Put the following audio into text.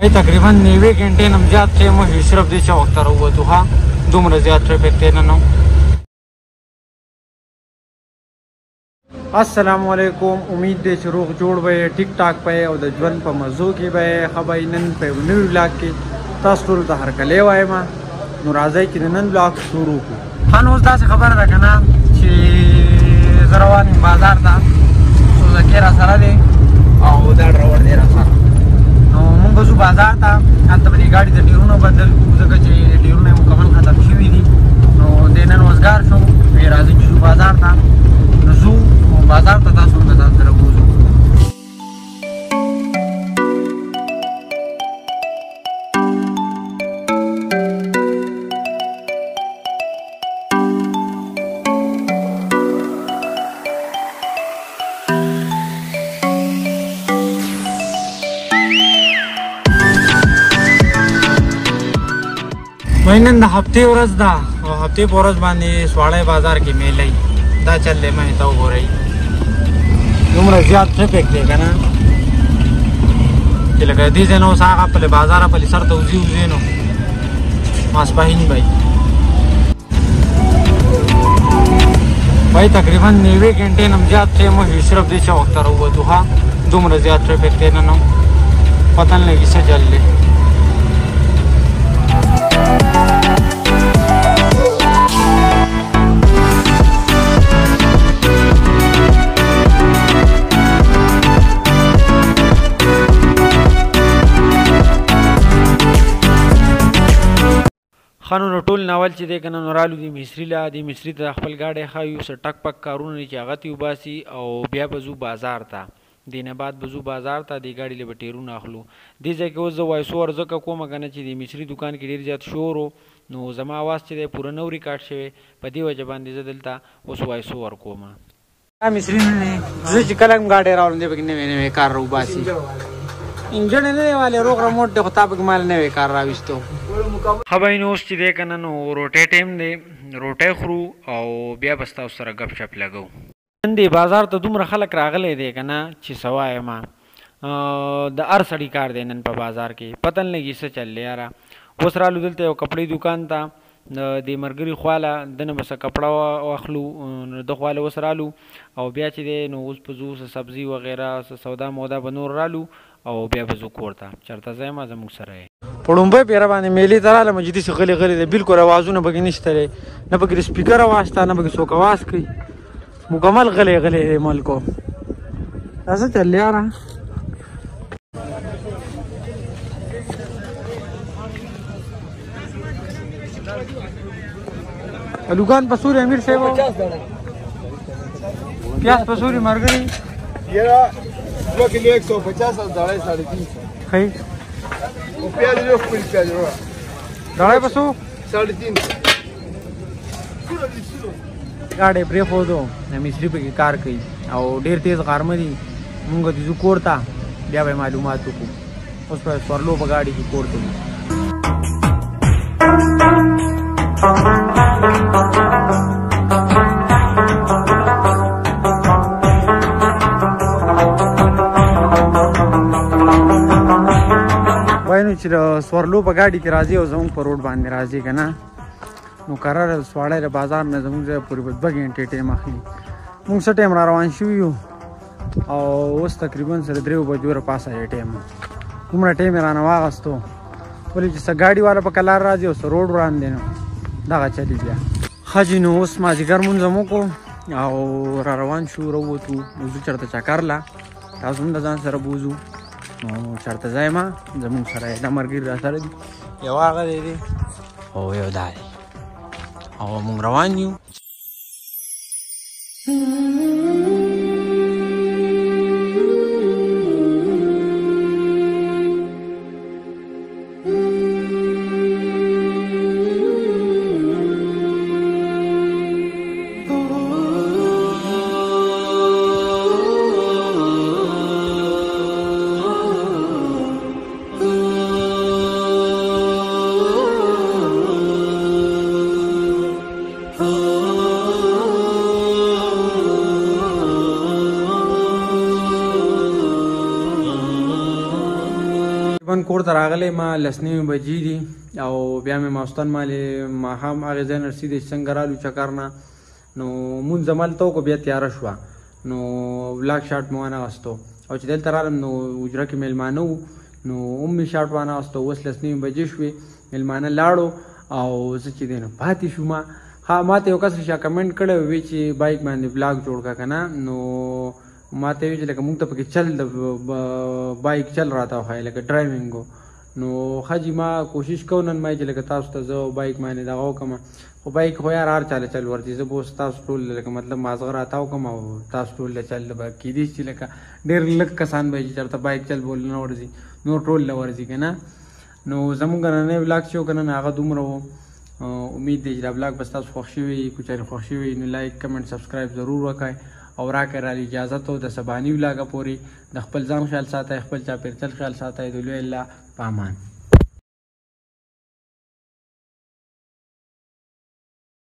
تقریبا 90 غنټې نم زیات ټایم وشو، صرف دې چوک ته راووتو. ښه دومره زیات ټریفک دی نن. السلام علیکم، امید دی چې روغ جوړ به یې، ټیک ټاک به یې او د ژوند په مزو کې به یې. ښه به یې. نن په یو نوي ولاګ کې تاسو ټولو ته هرکلی وایم. نو راځئ چې د نن ولاګ شروع کړو. ښه نو اوس داسې خبره ده که نه چې زه روان یم بازار ته، سوزکې را سره دی او دا ډرایور دی را سره. نو مونږ ځو بازار ته، هلته به دې ګاډي د ټیرونه بدل کړو، ځکه چې ټیرونه یې مکمل ختم شوي دي. نو دی نن وزګار شو، وایي راځئ چې ځو بازار ته. نو ځو بازار ته، تاسو هم د ځان سره بوځو. نن د هفتې ورځ ده او هفتې په ورځ باندې سواړی بازار کې میله وي. دا چل دی، مخې ته وګورئ، دومره زیات ټریفک دی که نه چې لکه دې ځای نه اوس هغه پلې بازاره پلې سر ته وځي وځي، نو ماسپښین به وي. بھائی تقریبا 90 غنټې نم زیات ټایم وشو، صرف دې چوک ته راووتو. ښه دومره زیات ټریفک دی نن، پته نه لګي څه چل دی. ښه نو ټول ناول چې دی که نه، نو رالو دې مصري له دې مصري ته خپل ګاډی ښایو، څه ټک پک کارونه دي چې هغه ترې وباسي او بیا به ځو بازار ته. دې نه بعد به ځو بازار ته، دې ګاډي له به ټیرونه اخلو. دې ځای کې اوس زه وایس اوور ځکه کوم که نه چې د مصري دکان کې ډېر زیات شور و، نو زما اواز چې دی پوره نه و ریکارډ شوی، په دې وجه باندې زه دلته اوس وایس اوور کوم. دا مصري نه دی، زه چې کله هم ګاډی راوړم دی پکې نوی نوی کار راوباسي. انجن نه دی والې، روغ رموټ دی، خو تا پکې مال نوی کار راویستو. ښه بھائی، نو اوس چې دی که نه نو روټۍ ټایم دی، روټۍ خورو او بیا به ستاسو سره ګپ شپ لګوو. نن دې بازار ته دومره خلک راغلی دی که نه چې څه وایم، د هر سړي کار دی نن په بازار کې، پته نه لګي څه چل دی یاره. اوس رالو دلته یو کپړې دوکان ته، د دې مرګري خواله دنه به څه کپړه واخلو، نو د خواله اوس رالو او بیا چې دی نو اوس به ځو څه سبزي وغیره څه سودا مودا به نور رالو او بیا به ځو کور ته. چېرته ځئ ما زموږ سره یې. په ړومبۍ پیره باندې میلې ته رالم چې داسې غلي غلي دی، بلکل اوازونه پکې نشته دی، نه پکې د سپیکر اواز شته، نه پکې څوک اواز کوي، مکمل غلی غلی دی ملکو. دا څه چل دی یاره؟ الوګان په سوري امیر صاحب، پیاز په سوري مرګري یاره 2 کیلو 150 او دړی 350. ښه او پیاز یو خپل پیاز وروره دړی په څو؟ 350. ګاډی پرېښودو، د مصري پکې کار کوي او ډېر تیز غرمه دي. مونږ د ځو کور ته، بیا به معلومات وکړو. اوس به سورلو په ګاډي کې کور ته ځو. وای نو چې د سورلو په ګاډي کې راځي او زموږ په روډ باندې راځي که نه، نو کرار د سواړی د بازار نه زموږ ځای پورې به 2 ګنټې ټایم اخلي. موږ څه ټایم را روان شوي یو او اوس تقریبا سره 3 بجو را پاسه دی ټایم. دومره ټایم یې رانه واغستو، ولې چې څه ګاډي والا په کلار راځي او څه روډ وران دی، نو دغه چلي بیا. ښه جي، نو اوس مازدیګر مونځ هم وکړو او را روان شو، راووتو، ځو چېرته چکر له، تاسو هم د ځان سره بوځو. نو چېرته ځای ما زموږ سره یې، دا ملګري را سره دي، یو هغه دی او یو دا دی او موږ روان یو. Oh. تقریبا کور ته راغلی ما 10:30 بجې دي، او بیا مې ماستن مالې ماښام هغې ځای نه رسېدی چې څنګه رالو چکر نه، نو مونځ هملته وکړو، بیا تیاره شوه، نو ولاګ شاټ مې وانه غستو. او چې دلته رالم نو حجره کې مېلمانه وو، نو هم مې شاټ وانه غستو. اوس 10:30 بجې شوې، مېلمانه لاړو او زه چې دی نو پاتې شوم. ها ما ته یو کس شا کمنټ کړی وی چې بایک باندې بلاګ جوړ کړه که نه، نو ما ته وی چې لکه مونږ ته پکې چل د بایک چل راته وښایي لکه ډرایوینګ. نو ښه جي ما کوشش کوم نن ما چې لکه تاسو ته زه بایک باندې دغه وکړم، خو بایک خو یار هر چا له چل ورځي، زه به اوس تاسو ټول لکه مطلب مازغه راتاو کړم او تاسو ټول له چل به کېدای شي لکه ډېر لږ کسان به یې چې چېرته بایک چل به نه ورځي، نور ټول له ورځي که نه. نو زموږ نننی ولاګ چې و که نه هغه دومره و. امید دی چې دا بلاګ به ستاسو خوښ شوی وي، که چېرې خوښ شوی وي نو لایک کمنټ سبسکرایب ضرور وکړئ او راکړئ راله اجازت د سباني ولاګه پورې. د خپل ځان خیال ساتئ، خپل چاپېرچل خیال ساتئ. د لوی الله په امان.